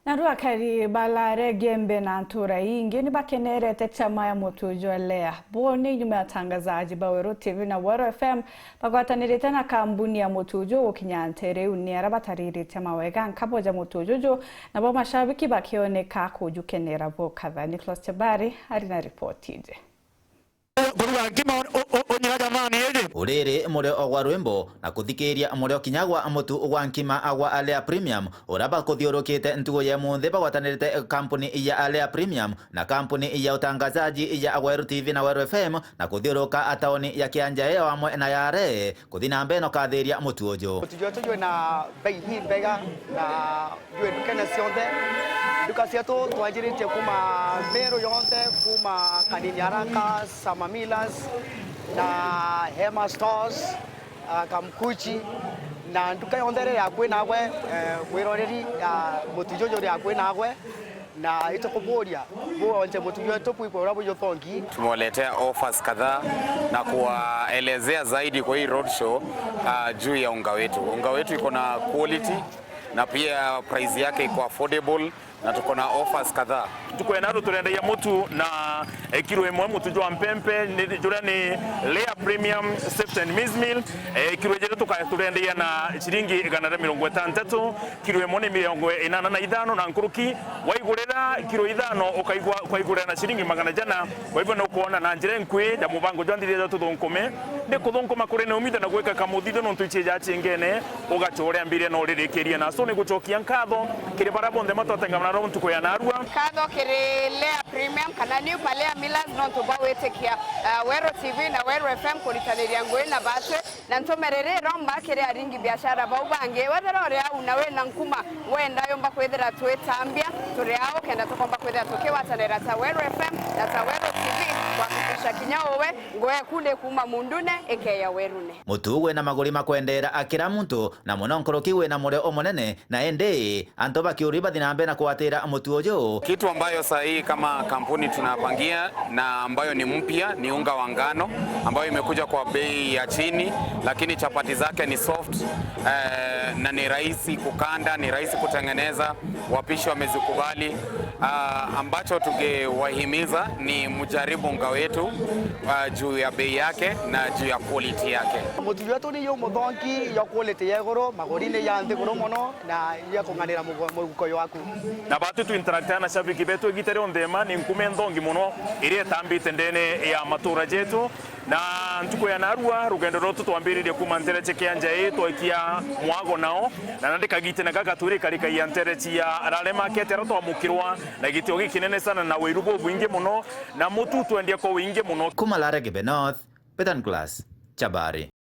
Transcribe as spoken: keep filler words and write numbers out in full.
Naru akari ba Lare, Gembe na ntura ingi ni bakenerete chama ya mutu jwa Lea. Bo ni nyuma ya atangazaji ba Weru T V na Weru F M bagwatanirite na kambuni ya mutu uju gukinya ntere iu ni aria batariritie mawega nkabo ja mutu uju, nabo mashabiki bakioneka kujukenera bo kadha. Nicholas Chabari ari na ripoti iji. Kuruga nkima u-, u-, unyiraga thani iji. Uriri murio gwa rwimbo na kuthikiria murio kinya gwa mutu gwa nkima gwa Alea Premium, uria bakuthiurukiite ntugo ya munthi bagwatanirite kampuni ya Alea Premium na kampuni ya utangazaji ya Weru T V na Weru F M, na kuthiuruka tauni ya Kianjaio amwe na Yare, kuthi na mbere na ukathiria mutu uju. Mutu jwetu jwina bei imbega na jwi ndukene cionthe. Nduka cietu twanjiritie kuuma Meru yonthe, kuuma Kanini Haraka, Summer Millers, na Hema Stores, ah, Kamkuchi, na nduka yonthe iria iri akui nagwe, eh, mwiroreri, ah, mutu juju uri akui nagwe, na itukuburia buonje mutu jwetu bwigwe uria bujuthongi. Tumewaletea offers kadhaa na kuwaelezea zaidi kwa hii roadshow, ah, juu ya unga wetu. Unga wetu iko na quality na pia price yake iko affordable na tuko na offers kadhaa. Ntuku ya naru turendagia mutu na, eh, kilo imwe mutu jwa mpempe ni, juria ni Layer Premium Soft and Maize Meal. Eh, kilo ijiri tuka-, turendagia na ciringi igana ria mirongo itantatu, kilo imwe ni mirongo inana na ithano na nkuruki. Waigurira kilo ithano ukaigua, ukaigurira na ciringi magana jana. Kwa hivyo ni ukwona na njira inkui ya mubango jwa nthithia jwa tuthunkume ni kuthunkuma kuri ni umithio na gwika kamuthithio nontu ici ja ciengene ugacoria mbiria na uririkiria. Na so ni gucokia nkatho kiri baria bonthe matwatengamana nabo ntuku ya narua. Nkatho kiri Layer Premium kana New Palea Millers nontu bwa gwitikia, eh, Weru T V na Weru F M kuritaniria ngui na batwi. Na ntumire riromba kiri aringi biashara bau bangi, wethira uri au na wina nkuma wenda yumba kwithira twitambia, turi au kenda tukomba kwithira tukigwatanira ta Weru F M na ta Weru T V kuhakikisha kinya uwe ngui eku ni kuuma mundune ikeya werune. Mutu wina maguri makwendera akira muntu, na muno nkuruki wina murio umunene, na indi antu bakiuri bathi na mbere na kugwatira mutu uju. Kitu ambayo saa hii kama kampuni tunapangia na ambayo ni mpya ni unga wa ngano ambayo imekuja kwa bei ya chini, lakini chapati zake ni soft, eh, na ni rahisi kukanda, ni rahisi kutengeneza. Wapishi wamezikubali. Ah, ambacho tungewahimiza ni mjaribu unga wetu, ah, juu ya bei yake na juu ya quality yake. Mutu wetu ni jumuthongi, ya quality ya iguru, magurine ya nthiguru muno, na ya kung'anira mugo-, muhuko jwaku. Na batwi tu interact na shabiki betu igita rionthe, ma ni nkume nthongi muno iria itambite ndene ya matura jetu. Na ntuku ya narua, rugendo rwetu twambiririe kuuma nterechi kia Njai, twaikia mwago nao, na nandi kagitene gaka twirikarikagia nterechi ya Lare Market, aria twamukirwa na gitio gikinene sana na wiru bubwingi muno, na mutu twendia kwa wingi muno. Kuuma Lare Gembe North, Betan Class, Chabari.